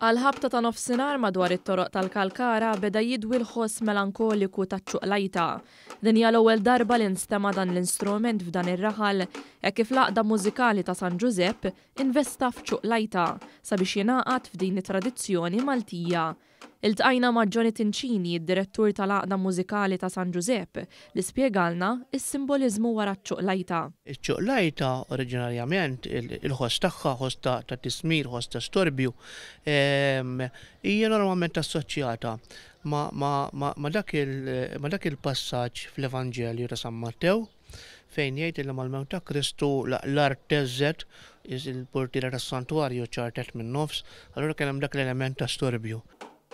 Għall-ħabta ta' nofsinhar madwar it-toroq tal-Kalkara beda jidwi l-ħoss melankoliku taċ-ċuqlajta. Din hija l-ewwel darba li nstema' dan l-instrument f'dan ir-raħal hekk kif l-Għaqda Mużikali ta' San Ġużepp investa f'ċuqlajta sabiex jingħaqad f'din it-tradizzjoni Maltija. Iltqajna ma' Johnny Tincini, id-direttur tal-Għaqda Mużikali ta' San Ġużepp, li spjegalna s-simboliżmu wara ċ-ċuqlajta. Iċ-ċuqlajta oriġinarjament il-ħoss tagħha, ħoss ta' tismir, ħoss ta' storbju, hija normalment assoċjata ma' dak il-passaġġ fl-Evanġelju ta' San Mattew fejn jgħid li mal-mewt ta' Kristu l-art theżżet, il-purtiera tas-santwarju ċartet min-nofs, allura kien hemm dak l-element ta' storbju.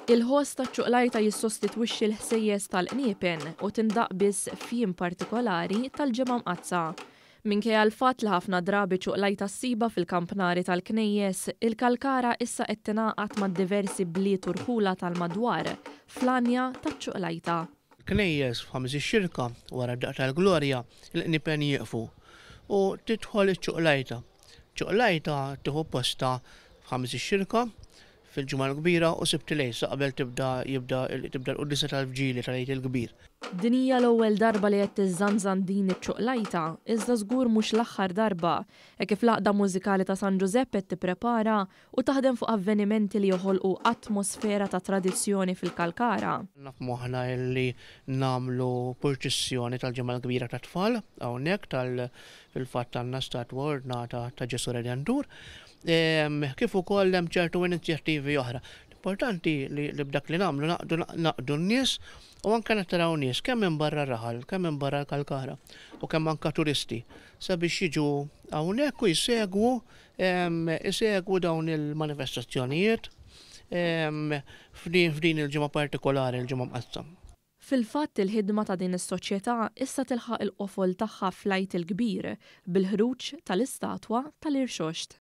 Il-ħoss taċ-ċuqlajta jissostitwixxi l-ħsejjes tal-qniepen u tindaqq biss f'jiem partikolari tal-Ġimgħa Mqaddsa. Minkejja l-fatt li ħafna drabi ċuqlajta ssibha fil-kampnari tal-knejjes, il-Kalkara issa qed tingħaqad ma' diversi bliet u rħula tal-madwar fl-għanja taċ-ċuqlajta. Knejjes f'Ħamis ix-Xirka, wara d-daqq tal-Glorja, il-qniepen jieqfu u tidħol iċ-ċuqlajta. Ċuqlajta tieħu postha f'Ħamis ix-Xirka, fil-Ġimgħa l-Kbira u Sibt il-Għid sa qabel tibda jibda tibda l-quddiesa tal-Vġili tal-Għid il-Kbir. Din hija l-ewwel darba li qed tiżżanżan din iċ-ċuqlajta, iżda żgur mhux l-aħħar darba, hekk kif l-Għaqda Mużikali ta' San Ġużepp qed tipprepara u taħdem fuq avvenimenti li joħolqu atmosfera ta' tradizzjoni fil-Kalkara. Għandna f'moħħna illi nagħmlu purċissjoni tal-Ġimgħa l-Kbira tat-tfal hawnhekk tal fil-fatt għandna statwa ordnata ta' Ġesù Redentur. Kif ukoll hemm ċertu inizjattivi oħra. L-importanti li b'dak li nagħmlu naqdu naqdu n-nies u anke nattiraw nies kemm minn barra r-raħal, kemm minn barra l-Kalkara u kemm anke turisti sabiex jiġu hawnhekk u jsegwu isegwu dawn il-manifestazzjonijiet f'din il-ġimgħa partikolari, il-Ġimgħa Mqaddsa. Fil-fatt il-ħidma ta' din is-soċjetà issa tilħaq il-qofol tagħha fl-Għid il-Kbir bil-ħruġ tal-istatwa tal-Irxoxt.